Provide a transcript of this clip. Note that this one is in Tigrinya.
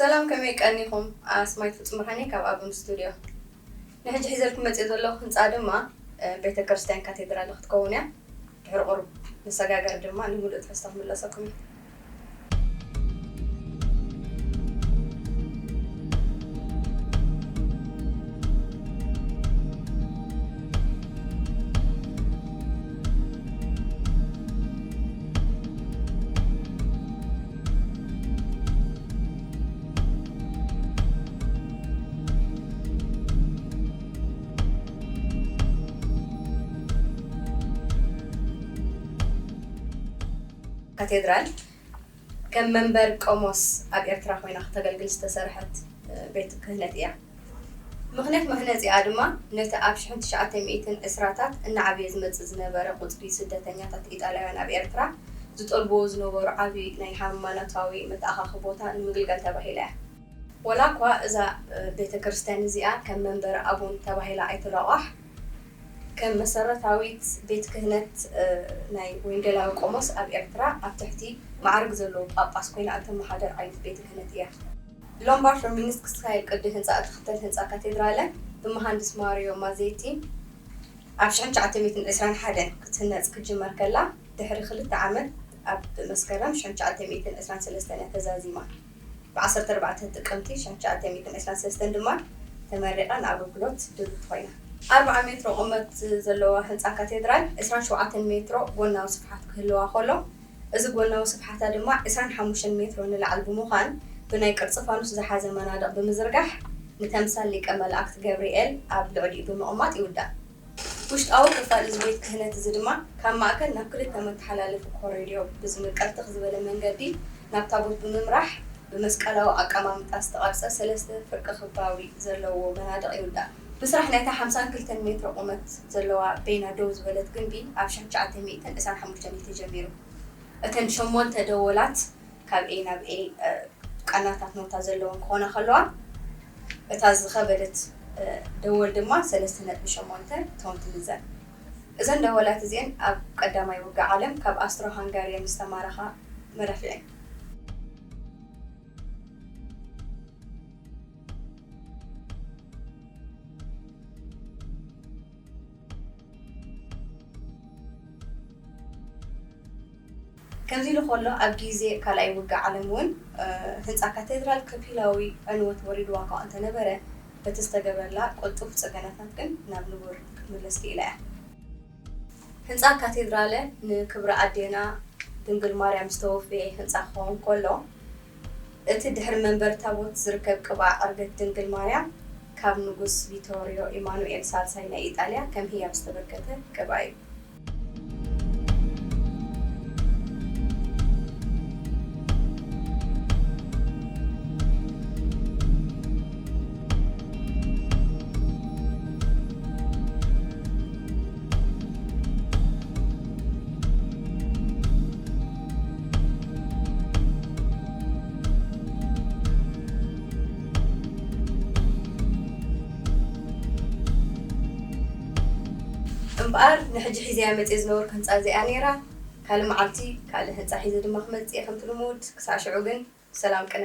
ሰላም፣ ከመይ ቀኒኹም? ኣስማይት ፍጹም ብርሃኔ ካብ ኣቡን ስቱድዮ። ንሕጂ ሒዘልኩም መጽእ ዘለኹ ህንጻ ድማ፣ እ፣ ቤተ ክርስቲያን ካቴድራል ክትከውን እያ። ድሕሪ ቁሩብ መሰጋገሪ ድማ ንምሉእ ትሕዝቶ ክምለሰኩም እዩ። ካቴድራል ከም መንበር ቆሞስ ኣብ ኤርትራ ኮይና ክተገልግል ዝተሰርሐት፣ እ፣ ቤት ክህነት እያ። ምኽንያት መህነጺኣ ድማ ነቲ ኣብ ሽሕን ትሽዓተ ሚእትን ዕስራታት እናዓበየ ዝመጽእ ዝነበረ ቁጽሪ ስደተኛታት ኢጣልያውያን ኣብ ኤርትራ ዝጠልብዎ ዝነበሩ ዓቢ ናይ ሃይማኖታዊ መተኣኻኸቢ ቦታ ንምግልጋል ተባሂላ እያ። ወላ እኳ እዛ፣ እ፣ ቤተ ክርስቲያን እዚኣ ከም መንበሪ ኣቡን ተባሂላ ኣይትለቋሕ፣ ከም መሰረታዊት ቤት ክህነት፣ እ፣ ናይ ወንጌላዊ ቆሞስ ኣብ ኤርትራ ኣብ ትሕቲ ማዕርግ ዘለዎ ጳጳስ ኮይና እተመሓደር ዓይነት ቤተ ክህነት እያ። ሎምባርድ ሮሚንስክ ስታይል ቅዲ ህንጻ እትኽተል ህንጻ ካቴድራለ ብመሃንድስ ማሪዮ ማዜቲ ኣብ ሽሕን ትሽዓተ ሚእትን ዕስራን ሓደን ክትህነጽ ክትጅመር ከላ፣ ድሕሪ ክልተ ዓመት ኣብ መስከረም ሽሕን ትሽዓተ ሚእትን ዕስራን ሰለስተን እያ ተዛዚማ። ብዓሰርተ ኣርባዕተ ጥቅምቲ ሽሕን ትሽዓተ ሚእትን ዕስራን ሰለስተን ድማ ተመሪቓ ንኣገልግሎት ድልውቲ ኮይና። ኣርብዓ ሜትሮ ቁመት ዘለዋ ህንጻ ካቴድራል ዕስራን ሸውዓተን ሜትሮ ጎናዊ ስፍሓት ክህልዋ ከሎ፣ እዚ ጎናዊ ስፍሓታ ድማ ዕስራን ሓሙሽተን ሜትሮ ንላዕሊ ብምዃን፣ ብናይ ቅርጺ ፋኑስ ዝሓዘ መናድቕ ብምዝርጋሕ፣ ንተምሳል ሊቀ መላእክት ገብርኤል ኣብ ልዕሊኡ ብምቕማጥ ይውዳእ። ውሽጣዊ ክፋል እዚ ቤት ክህነት እዚ ድማ፣ ካብ ማእከል ናብ ክልተ መተሓላለፊ ኮሪድዮ ብዝምቀል ትኽ ዝበለ መንገዲ ናብ ታቦት ብምምራሕ፣ ብመስቀላዊ ኣቀማምጣ ዝተቐርጸ ሰለስተ ፍርቂ ክባዊ ዘለዎ መናድቕ ይውዳእ። ምስራሕ ናይታ ሓምሳን ክልተን ሜትሮ ቁመት ዘለዋ በይና ደው ዝበለት ግምቢ ኣብ ሽሕን ትሽዓተ ሚእትን ዕስራን ሓሙሽተን እዩ ተጀሚሩ። እተን ሸሞንተ ደወላት ካብ ኤ ናብ ኤ፣ እ፣ ቃናታት ኖታ ዘለወን ክኾና ከለዋ፣ እታ ዝኸበደት፣ እ፣ ደወል ድማ ሰለስተ ነጥቢ ሸሞንተ ቶን ትምዘን። እዘን ደወላት እዚአን ኣብ ቀዳማይ ውግእ ዓለም ካብ ኣስትሮ ሃንጋርየን ዝተማረኻ መዳፍዕ እየን። ከምዚ ኢሉ ከሎ፣ ኣብ ግዜ ካልኣይ ውግእ ዓለም እውን፣ እ፣ ህንጻ ካቴድራል ከፊላዊ ዕንወት ወሪድዋ እኳ እንተነበረ፣ በቲ ዝተገብረላ ቅልጡፍ ጽገናታት ግን ናብ ንቡር ክትምለስ ክኢላ እያ። ህንጻ ካቴድራለ ንክብሪ ኣዴና ድንግል ማርያም ዝተወፍየ ህንጻ ክኸውን ከሎ፣ እቲ ድሕሪ መንበር ታቦት ዝርከብ ቅብኣ ዕርገት ድንግል ማርያም፣ ካብ ንጉስ ቪቶርዮ ኢማኑኤል ሳልሳይ ናይ ኢጣልያ ከም ህያብ ዝተበርከተ ቅብኣ እዩ። እምበኣር፣ ንሕጂ ሒዘያ መጽየ ዝነበርኩ ህንጻ እዚኣ ነይራ። ካልእ መዓልቲ ካልእ ህንጻ ሒዘ ድማ ክመጽእ እየ ከምቲ ልሙድ። ክሳዕ ሽዑ ግን ሰላም ቅነ።